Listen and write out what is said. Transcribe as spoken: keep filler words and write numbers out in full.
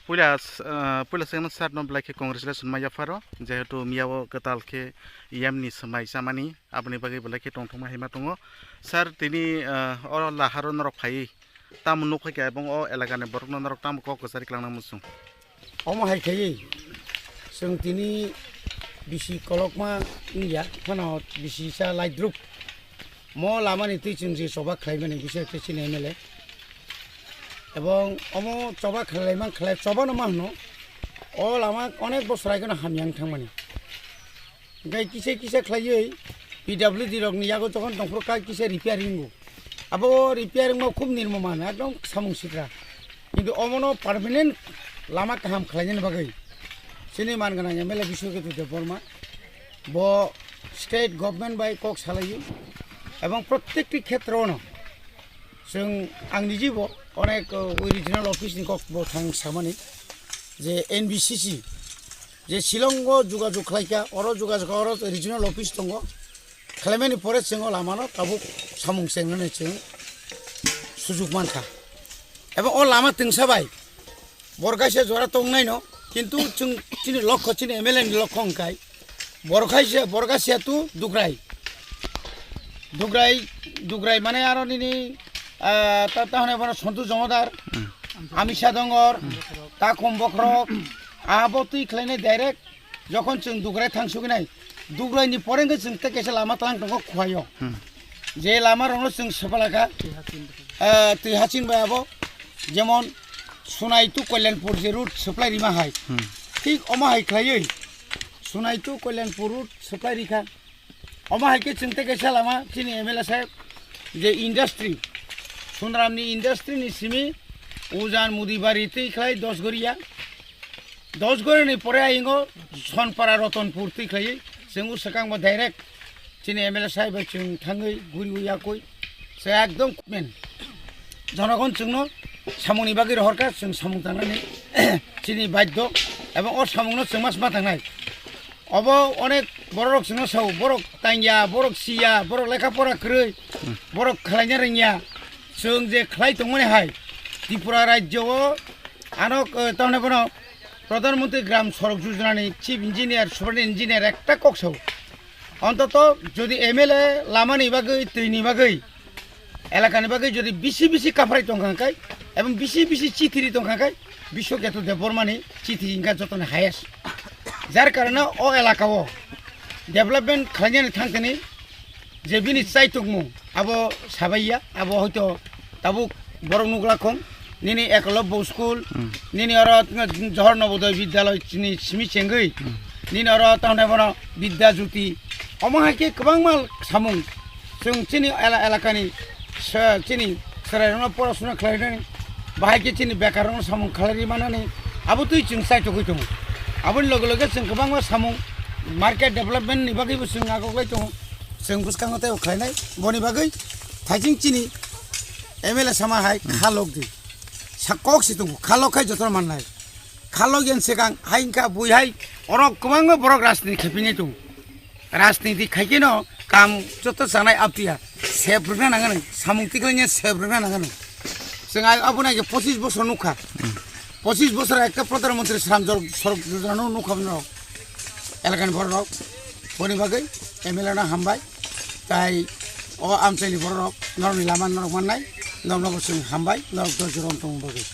Puila, ah, puila swkangno sir no belai khe congratulation ma yapharo, jehetu miyao kwtal khe yamni swmai chamani, aboni bagwi belai khe tongthokma haima tongo. Sir, tini, ah, oro laharo norok phaiwi tamo nukphai kha ebong o elakani borokno norok tamo kok kwchari kwlangna muchung? Omo hai khaiwi, chwng tini bisi kolokma wngya, phano bisi sa laidrup. Mo lamani twi chwng je choba khlaimani bisingtwi chini M L A. Ebong omo choba khlailaimang khlai, chobano ma hwno. O lama onek bosor aigeno hamya wng thangmani. Hingke kisa kisa khlaiwi P W D rokni yago jokhon tongphuru kha kisa repair ringo. Abo repair wngma khub nirmo man, ekdom samung sikra. Kintu omono permanent lama kaham khlainani bagwi chini man gwnang M L A Biswaketu Debbarma bo state government bai kok salaio ebong prottekti khetrono chwng ang nijibo onek, uh, regional office ni kok bo thang samani je N B C C je Shillong o jogajog khlaikha, oro jogajog, oro regional office tongo, khlaimani pore chwng o lamano tabuk samung chengnani chwng sujuk mankha. Ebong o lama twngsa bai bor kaisa jora tongnaino, kintu chwng chini lokho, chini M L A ni lokho hwnkhe bor kaisa, bor kaisa tu Dugrai. Dugrai, Dugrai mane aro nini, ah, ta, ta hwnwi bono Sontu Jomodar, Amisa Dongor, Takhum Bokhorok, abo twi khlainai direct. Jokhon chwng Dugrai thang suginai, Dugraini pore hwnkhe chwng tei kaisa lama tlang tongo Khowai o. Hmm. Je lama rokno chwng swpalakha, eh, twi haching bai abo, jemon Sunai to Kalyanpur je route supply rima hai. Hmm. Thik omo hai khlaiwi Sunai to Kalyanpur route supply rikha. Omo hai khe chwng tei kaisa lama chini M L A saheb je industry, Sunramni industry ni simi Ujan Mudibari twi khlai Dosgoria. Dosgorini pore ayingo Sonpara Rotonpur twi khlaiwi chwng o swkangbo direct chini M L A saheb bai chwng thangwi guriwi yakwi se ekdom men jonogon chwngno samungni bagwi rohorkha, chwng samung tangnani chini baddo, ebong o samungno chwng mas ma tangnai. Obo onek bororok chwngno sao, borok tangya, borok siya, borok lekha pora kwrwi, borok khlaina rwngya. Chwng je khlai tongmani hai Tripura rajyo o ano, eh, tamni bono Pradhan Mantri Gram Sadak Yojana ni Chief Engineer, Superintendent Engineer ekta kok sao. Ontoto jodi M L A lamani bagwi, twini bagwi, elakani bagwi jodi bisi bisi kaphrai tongkha khe, ebong bisi bisi chithi ri tongkha khe, Biswaketu Debbarmani chithi wngkha jotoni highest. Jar karone o elaka o development khlainani thangthani je bini chaitokmung abo sabaiya, abo hoito tabuk borok nukla khong, nini Ekalobbo school, hmm, nini oro Johor Navodaya Vidyalaya chini simi chengwi, hmm, nini oro tamni bono Vidya Jyoti, omo hai khe kwbangma samung chwng chini ela-, elakani se-, chini chwrairokno porasuna khlainani, bahai khe chini bekarrokno samung khlai manani, abo twi chwng chaitogwi tongo. Aboni loge loge chwng kwbangma samung market development ni bagwibo chwng agoglai tongo. Chwng bwskango teibo khlainai, boni bagwi thaising chini M L A sama hai kha lok di. Sa kok si tongo, kha lok khai jotono mannai. Kha lok yang sekang hai wngkha bui hai, orok kwbangma borok rajniti khaipinai tongo. Rajniti khaikhe no kam joto chanai aptiya sep rwna nangani, samung tiklaina sep rwna nangani. Chwng ai aboni age pochis bosor nukha. Pochis bosor ekta Pradhan Mantri Shram Jol Sorok Yojana no nukha norok. Elakani borok rok. Boni bagwi M L A no hambai. Tai o amchaini borok rok norokni lama norok mannai. Norokno bo chwng hambai. Norok dojoro wng tongma bagwi.